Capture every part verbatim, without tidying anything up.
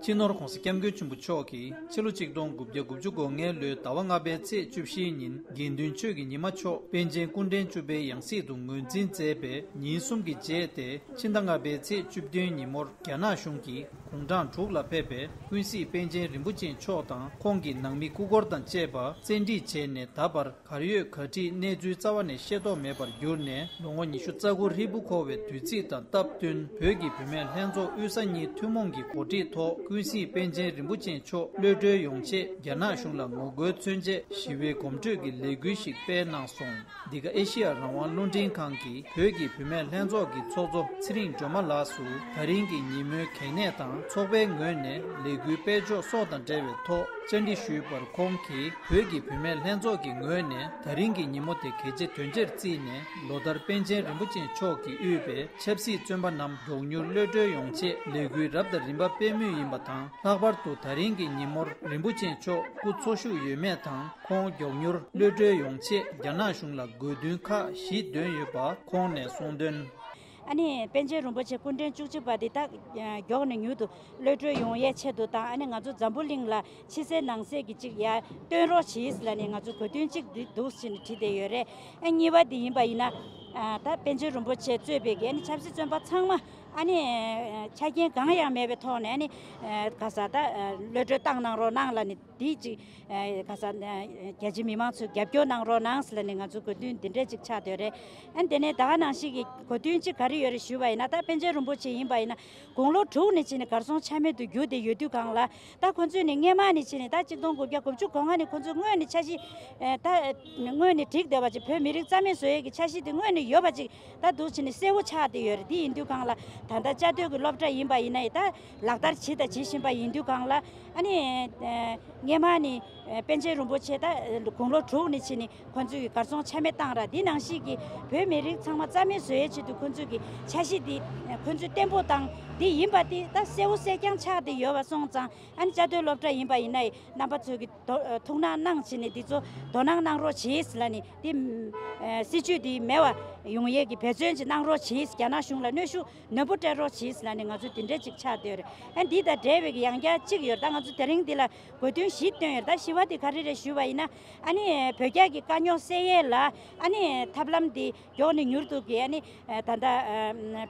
སྤྱི་ནོར་༧གོང་ས་༧སྐྱབས་མགོན་ཆེན་པོ་མཆོག་གིས་ཕྱི་ལོ་ཆིག་སྟོང་དགུ་བརྒྱ་དགུ་བཅུ་གོ་ལྔ་ལོའི་ཟླ་བ་ལྔ་པའི་ཚེས་བཅུ་བཞིའི་ཉིན་དགེ་འདུན་ཆོས་ཀྱི་ཉི་མ་མཆོག་པཎ་ཆེན་སྐུ་ཕྲེང་བཅུ་པའི་ཡང་སྲིད་དུ་ངོས་འཛིན་མཛད་པའི་ཉིན་གསུམ་གྱི་རྗེས་ཏེ། ཕྱི་ཟླ་ལྔ་པའི་ཚེས་བཅུ་བདུན་ཉིན་མོར་རྒྱ་ནག་གཞུང་གིས་དགུང་གྲངས་དྲུག་ལ་ཕེབས་པའི་ཀུན་གཟིགས་པཎ་ཆེན་རིན་པོ་ཆེ་མཆོག་དང་ཁོང་གི་ནང་མི་སྐུ་འཁོར་དང་བཅས་པ་བཙན་ཁྲིད་བྱས་ནས་ད་བར་གར་ཡོད་གར་ཁྲིད་གནས་ཚུལ་རྩ་བ་ནས་ཤེས་རྟོགས་མེད་པར་གྱུར་ནས། ལོ་ངོ་ཉི་ཤུ་རྩ་དགུ་ཧྲིལ་པོ་འཁོར་བའི་དུས་ཚིགས་དང་སྟབས་བསྟུན། བོད་ཀྱི་བུད་མེད་ལྷན་ཚོགས་དབུས་ས་གཉིས་ཐུན་མོང་གི་གོ་སྒྲིག་ཐོག་ཀུན་གཟིགས་པཎ་ཆེན་རིན་པོ་ཆེ་མཆོག་གློད་གྲོལ་ཡོང་ཆེད་རྒྱ་ནག་གཞུང་ལ་ངོ་རྒོལ་མཚོན་ཆེད་ཞི་བའི་གོམ་བགྲོད་ཀྱི་ལས་འགུལ་ཞིག་སྤེལ་གནང་སོང་། འདི་ག་ཨེ་ཤི་ཡ་རང་དབང་རླུང་འཕྲིན་ཁང་གིས་བོད་ཀྱི་བུད་མེད་ལྷན་ཚོགས་ཀྱི་ཚོགས་གཙོ་ཚེ་རིང་སྒྲོལ་མ་ལགས་སུ་ད་རིང་གི་ཉིན་མོའི་གལ་གནད་དང་ཚོགས་པའི་ངོས་ནས་ལས་འགུལ་སྤེལ་ཕྱོགས་སོགས་དང་འབྲེལ་བའི་ཐོག་བཅར་འདྲི་ཞུས་པར། ཁོང་གིས་བོད་ཀྱི་བུད་མེད་ལྷན་ཚོགས་ཀྱི་ངོས་ནས་ད་རིང་གི་ཉིན་མོ་དེ་གལ་ཆེ་དོན་ཆེར་བརྩིས་ནས། ལོ་ལྟར་པཎ་ཆེན་རིན་པོ་ཆེ་མཆོག་གིས་དབུས་པའི་ཆབ་སྲིད་བཙོན་པ་རྣམས་མགྱོགས་མྱུར་གློད་གྲོལ་ཡོང་ཆེད་ལས་འགུལ་རབ་དང་རིམ་པ་སྤེལ་མུས་ཡིན་པ་དང་། ལྷག་པར་དུ་ད་རིང་གི་ཉིན་མོར་རིན་པོ་ཆེ་མཆོག་སྐུ་འཚོ་བཞུགས་ཡོད་མེད་དང་། ཁོང་མགྱོགས་མྱུར་གློད་གྲོལ་ཡོང་ཆེད་རྒྱ་ནག་གཞུང་ལ་དགོས་འདུན་ཁག་བཞི་བཏོན་ཡོད་པ་ཁོང་ནས་གསུངས་དོན། ཨ་ནི་པཎ་ཆེན་རིན་པོ་ཆེ་སྐུ་ཕྲེང་བཅུ་གཅིག་པ་འདི་ད་མགྱོགས་ནས་མྱུར་དུ་གློད་གྲོལ་ཡོང་ཡས་ཆེད་དུ་དང་། ཨ་ནི་ང་ཚོ་འཛམ་བུ་གླིང་ལ་ཕྱི་གསལ་ནང་གསལ་གྱི་ཅིག་ཡར་སྟོན་རོགས་གྱིས་ལབ་ནས་ང་ཚོ་དགོས་འདུན་གཅིག་འདི་འདུག་ཟེར་ནས་བྲིས་བསྡད་ཡོད་རེད། ཨ་གཉིས་པ་འདི་ཡིན་པ་ཡིན་ན། ཨ་ད་པཎ་ཆེན་རིན་པོ་ཆེ་གཙོས་པའི་གི་ཨ་ནི་ཆབ་སྲིད་བཙོན་པ་ཚང་མ་ཨ་ནི་ཆ་རྐྱེན་གང་ཡང་མེད་པའི་ཐོག་ནས་ཨ་ནི་ག་ས་ད་གློད་གྲོལ་བཏང་གནང་རོགས་གནང་ལབ་ནས་འདི་ཅིག་ག་ས་རྒྱ་ཆེ་མི་མང་ཚོས་རྒྱབ་སྐྱོར་གནང་རོགས་གནང་ཟེར་ལབ་ནས་ང་ཚོ་དགོས་འདུན་འདི་འདྲས་ཅིག་ཆགས་བསྡད་ཡོད་རེད། ཨ་ནི་དེ་ནས་ད་ག་ནང་བཞིན་གྱི་དགོས་འདུན་གཅིག་ག་རེ་ཡོད་རེད་ཞུས་པ་ཡིན་ན། ད་པཎ་ཆེན་རིན་པོ་ཆེ་ཡིན་པ་ཡིན་ན་དགུང་ལོ་དྲུག་ནས་ཕྱིན་ནས་གར་སོང་ཆ་མེད་དུ་གྱུར་ཏེ་ཡོད་དུས་སྒང་ལ། ད་ཁོ་ཚོས་ནི་སྔས་མ་ནས་ཕྱིན་ནས་ད་ཆིག་སྟོང་དགུ་བརྒྱ་དགུ་བཅུ་གོ་ལྔ་ནས་ཁོ་ཚོས་སྔོན་ནས་འཆར་གཞི། ད་སྔོན་ནས་བསྒྲིགས་བསྡད་པ་ཅིག་བོད་མི་རིགས་རྩ་མེད་བཟོ་ཡས་ཀྱི་འཆར་གཞི་དེ་སྔོན་ནས་ཡོད་པ་ཅིག་ད་འདུག་བྱས་ནས་གསལ་བོ་ཆགས་བསྡད་ཡོད་རེད། དེ་ཡིན་དུས་སྒང་ལ་ད་ལྟ་བཅའ་སྡོད་ཀྱི་སློབ་གྲྭ་ཡིན་པ་ཡིན་ན་ཡང་ད་ལག་བསྟར་བྱས་དང་བྱེད་བཞིན་པ་ཡིན་དུས་སྒང་ལ། ཨ་ནི་སྔས་མ་ནས་པཎ་ཆེན་རིན་པོ་ཆེ་ད་དགུང་ལོ་དྲུག་ནས་ཕྱིན་ནས་ཁོ་ཚོས་གར་སོང་ཆ་མེད་བཏང་ར། འདི་ནང་བཞིན་གྱི་བོད་མི་རིགས་ཚང་མ་རྩ་མེད་བཟོ་ཡས་ཆེད་དུ་ཁོ་ཚོས་ཀྱི་འཆར་གཞི་འདི་ཁོ་ཚོས་བརྟན་པོ་བཏང་འདི་ཡིན་པ་དེ་ད་གསལ་བོ་གསལ་རྐྱང་ཆགས་བསྡད་ཡོད་པ་སོང་ཙང་། ཨ་ནི་བཅའ་སྡོད་སློབ་གྲྭ་ཡིན་པ་ཡིན་ན་ཡང་རྣམ་པ་ཚོས་ཀྱི་དོ་ཐུགས་སྣང་གནང་བྱས་ནས་འདི་ཚོ་དོ་སྣང་གནང་རོགས་བྱེད་ལབ་ནས། འདི་སྲིད་བྱུས་འདི་མེད་པ་ཡོང་ཡས་ཀྱི་འབད་བརྩོན་ཅིག་གནང་རོགས་བྱེད། རྒྱ་ནག་གཞུང་ལ་གནོན་ཤུགས་ནན་པོ་སྤྲད་རོགས་བྱེད་ལབ་ནས་ང་ཚོ་འདི་འདྲ་ཅིག་ཆགས་བསྡད་ཡོད་རེད། ཨ་འདི་དང་འབྲེལ་བའི་ཡང་བསྐྱར་གཅིག་ཡོད། ད་ང་ཚོ་དེ་རིང་འདི་ལ་དགོས་འདུན་བཞི་བཏོན་ཡོད། ད་བཞི་པ་འདི་ག་རེ་རེད་ཞུས་པ་ཡིན་ན། ཨ་ནི་བོད་རྒྱ་གི་དཀའ་རྙོག་སེལ་ཡས་ལ་ཨ་ནི་ཐབས་ལམ་འདི་མགྱོགས་ནས་མྱུར་དུ་གི་ཨ་ནི་ད་ལྟ་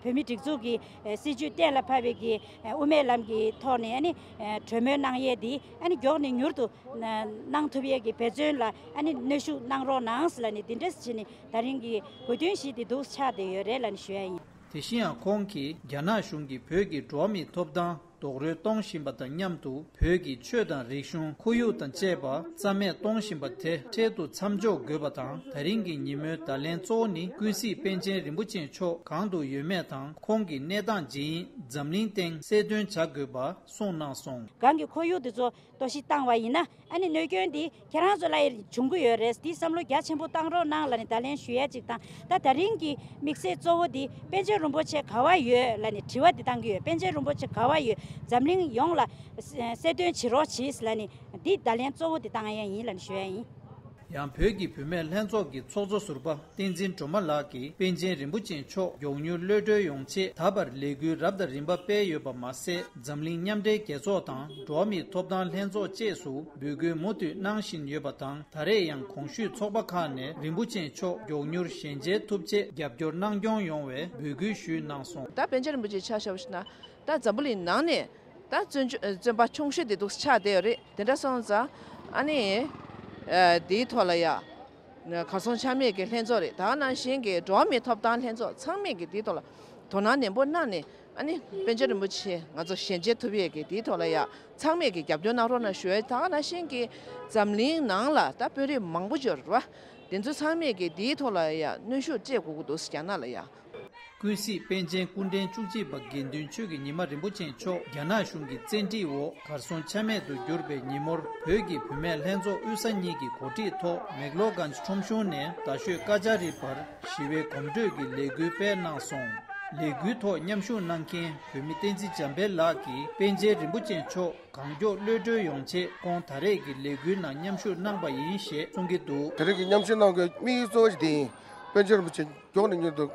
བོད་མི་སྒྲིག་འཛུགས་ཀྱི་སྲིད་བྱུས་གཏན་ལ་ཕབ་པའི་གི་དབུ་མའི་ལམ་གྱི་ཐོག་ནས་ཨ་ནི་གྲོས་མོལ་གནང་ཡས་འདི་ཨ་ནི་མགྱོགས་ནས་མྱུར་དུ་གནང་ཐུབ་ཡས་ཀྱི་འབད་བརྩོན་ལ་ཨ་ནི་གནོན་ཤུགས་གནང་རོགས་གནང་ལབ་ནས་འདི་འདྲས་བྱས་ནས་ད་རིང་གི་དགོས་འདུན་བཞི་འདི་འདུག་ཆགས་བསྡད་ཡོད་རེད་ལབ་ནས་ཞུ་ཡ་ཡིན། དེ་བཞིན་ཡང་ཁོང་གིས་རྒྱ་ནག་གཞུང་གིས་བོད་ཀྱི་འགྲོ་བ་མིའི་ཐོབ་ཐང་རྡོག་རོལ་གཏོང་བཞིན་པ་དང་མཉམ་དུ་བོད་ཀྱི་ཆོས་དང་རིག་གཞུང་ཁོར་ཡུག་དང་བཅས་པ་རྩ་མེད་གཏོང་བཞིན་པ་དེ་འཕྲལ་དུ་མཚམས་འཇོག་དགོས་པ་དང་། ད་རིང་གི་ཉིན་མོའི་བརྡ་ལན་གཙོ་བོ་ནི་ཀུན་གཟིགས་པཎ་ཆེན་རིན་པོ་ཆེ་མཆོག་གང་དུ་ཡོད་མེད་དང་ཁོང་གི་གནས་སྟངས་ཇི་ཡིན་འཛམ་གླིང་སྟེང་གསལ་སྟོན་བྱ་དགོས་པ་གསུངས་གནང་སོང་། གང་གི་ཁོར་ཡུག་དེ་ཚོ་གཏོར་བཤིག་བཏང་བ་ཡིན་ན་ཨ་ནི་གནོད་སྐྱོན་འདི་ཁྱེད་རང་ཚོ་ལ་ཡང་འབྱུང་གི་ཡོད་རེད། འདི་བསམ་བློ་རྒྱ་ཆེན་པོ་བཏང་རོགས་གནང་ལབ་ནས་བརྡ་ལན་ཞུ་ཡ་གཅིག་དང་། ད་ད་རིང་གི་དམིགས་བསལ་གཙོ་བོ་འདི་པཎ་ཆེན་རིན་པོ་ཆེ་ག་བ་ཡོད་ལབ་ནས་དྲི་བ་འདི་བཏང་གི་ཡོད། པཎ་ཆེན་རིན་པོ་ཆེ་ག་བ་ཡོད། འཛམ་གླིང་ཡོངས་ལ་གསལ་སྟོན་བྱེད་རོགས་གྱིས་ལབ་ནས་འདི་བརྡ་ལན་གཙོ་བོ་འདི་བཏང་ཡ་ཡིན་ལབ་ནས་ཞུ་ཡ་ཡིན། ཡང་བོད་ཀྱི་བུད་མེད་ལྷན་ཚོགས་ཀྱི་ཚོགས་གཙོ་ཟུར་པ་བསྟན་འཛིན་སྒྲོལ་མ་ལགས་ཀྱིས་པཎ་ཆེན་རིན་པོ་ཆེ་མཆོག་མགྱོགས་མྱུར་གློད་གྲོལ་ཡོང་ཆེད་ད་བར་ལས་འགུལ་རབ་དང་རིམ་པ་སྤེལ་ཡོད་པ་མ་ཟད། འཛམ་གླིང་མཉམ་འབྲེལ་རྒྱལ་ཚོགས་དང་འགྲོ་བ་མིའི་ཐོབ་ཐང་ལྷན་ཚོགས་བཅས་སུ་འབོད་སྐུལ་མུ་མཐུད་གནང་བཞིན་ཡོད་པ་དང་། ད་རེས་ཡང་གོང་ཞུས་ཚོགས་པ་ཁག་ནས་རིན་པོ་ཆེ་མཆོག་མགྱོགས་མྱུར་ཞལ་མཇལ་ཐུབ་ཆེད་རྒྱབ་སྐྱོར་གནང་སྐྱོང་ཡོང་བའི་འབོད་སྐུལ་ཞུས་གནང་སོང་། ད་པཎ་ཆེན་རིན་པོ་ཆེ་ཆ་བཞག་པ་ཞིག་ན་ད་འཛམ་བུ་གླིང་ནང་ནས་ད་བཙོན་བཙོན་པ་ཆུང་ཤོས་དེ་འདུག་ཆགས་བསྡད་ཡོད་རེད། དེ་འདྲ་སོང་ཙང་ཨ་ནི་དེའི་ཐོག་ལ་ཡ་གར་སོང་ཆ་མེད་ཀྱི་ལྷན་ཚོགས་རེད། ད་ག་ནང་བཞིན་གྱི་འགྲོ་བ་མིའི་ཐོབ་ཐང་ལྷན་ཚོགས་ཚང་མས་ཀྱི་དེའི་ཐོག་ལ་དོ་སྣང་ནན་པོ་གནང་ནས་ཨ་ནི་པཎ་ཆེན་རིན་པོ་ཆེ་ང་ཚོ་ཞལ་མཇལ་ཐུབ་ཡས་ཀྱི་དེའི་ཐོག་ལ་ཡ་ཚང་མས་ཀྱི་རྒྱབ་སྐྱོར་གནང་རོགས་གནང་ཞུ་ཡས། ད་ག་ནང་བཞིན་གྱི་འཛམ་གླིང་ནང་ལ་ད་དཔོན་རིགས་མང་པོ་ཅིག་ཡོད་རེད་བ། དེ་ཚོ་ཚང་མས་ཀྱི་དེའི་ཐོག་ལ་ཡ་གནོན་ཤུགས་སྤྲད་དགོས་ཀྱི་འདུག་རྒྱ་ནག་ལ་ཡ། ཀུན་གཟིགས་པཎ་ཆེན་སྐུ་ཕྲེང་བཅུ་གཅིག་པ་དགེ་འདུན་ཆོས་ཀྱི་ཉི་མ་རིན་པོ་ཆེ་མཆོག་རྒྱ་ནག་གཞུང་གི་བཙན་ཁྲིད་འོག་གར་སོང་ཆ་མེད་དུ་གྱུར་པའི་ཉིན་མོར། བོད་ཀྱི་བུད་མེད་ལྷན་ཚོགས་དབུས་ས་གཉིས་ཀྱི་གོ་སྒྲིག་ཐོག་མེག་ལོར་གྷན་ཁྲོམ་གཞུང་ནས་རྡ་ཤོད་ཀ་ཅཱ་རི་བར་ཞི་བའི་གོམ་བགྲོད་ཀྱི་ལས་འགུལ་སྤེལ་གནང་སོང་། ལས་འགུལ་ཐོག་མཉམ་ཞུགས་གནང་མཁན་བོད་མི་བསྟན་འཛིན་འཇམ་དཔལ་ལགས་ཀྱིས་པཎ་ཆེན་རིན་པོ་ཆེ་མཆོག་གང་མགྱོགས་གློད་གྲོལ་ཡོང་ཆེད་ཁོང་ད་རེས་ཀྱི་ལས་འགུལ་ནང་མཉམ་ཞུགས་གནང་པ་ཡིན་ཞེས་གསུང་གི་འདུག། དེ་རིང་གི་མཉམ་ཞུགས་གནང་དགོས་དམིགས་ཡུལ་གཙོ་བོ་ཞིག་དེ་ཡིན། པཎ་ཆེན་རིན་པོ་ཆེ་མགྱོགས་ནས་མྱུར་དུ་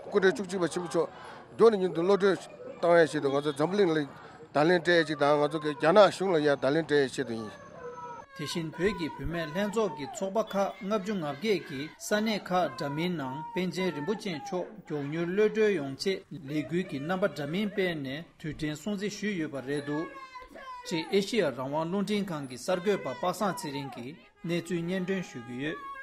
སྐུ་ཕྲེང་བཅུ་གཅིག་པ་ཆེན་པོ་མཆོག་མགྱོགས་ནས་མྱུར་དུ་གློད་གྲོལ་བཏང་ཡ་ཆེད་དུ་ང་ཚོ་འཛམ་བུ་གླིང་ལ་ བརྡ་ལན་སྤྲད་ཡས་ཅིག་དང་། ང་ཚོ་གི་རྒྱ་ནག་གཞུང་ལ་ཡང་བརྡ་ལན་སྤྲད་ཡས་ཆེད་དུ་ཡིན། དེ་བཞིན་བོད་ཀྱི་བུད་མེད་ལྷན་ཚོགས་ཀྱི་ཚོགས་པ་ཁག་ལྔ་བཅུ་ང་བརྒྱད་ཀྱིས་ས་གནས་ཁག་འདྲ་མིན་ནང་པཎ་ཆེན་རིན་པོ་ཆེ་མཆོག་མགྱོགས་མྱུར་གློད་གྲོལ་ཡོང་ཆེད་ལས་འགུལ་གྱི་རྣམ་པ་འདྲ་མིན་སྤེལ་ནས་དུས་དྲན་སྲུང་བརྩི་ཞུས་ཡོད་པ་རེད་འདུག་ཅེས་ཨེ་ཤི་ཡ་རང་དབང་རླུང་འཕྲིན་ཁང་གི་གསར་འགོད་པ་པ་སངས་ཚེ་རིང་གིས་གནས་ཚུལ་སྙན་སྒྲོན་ཞུ་གི་ཡོད།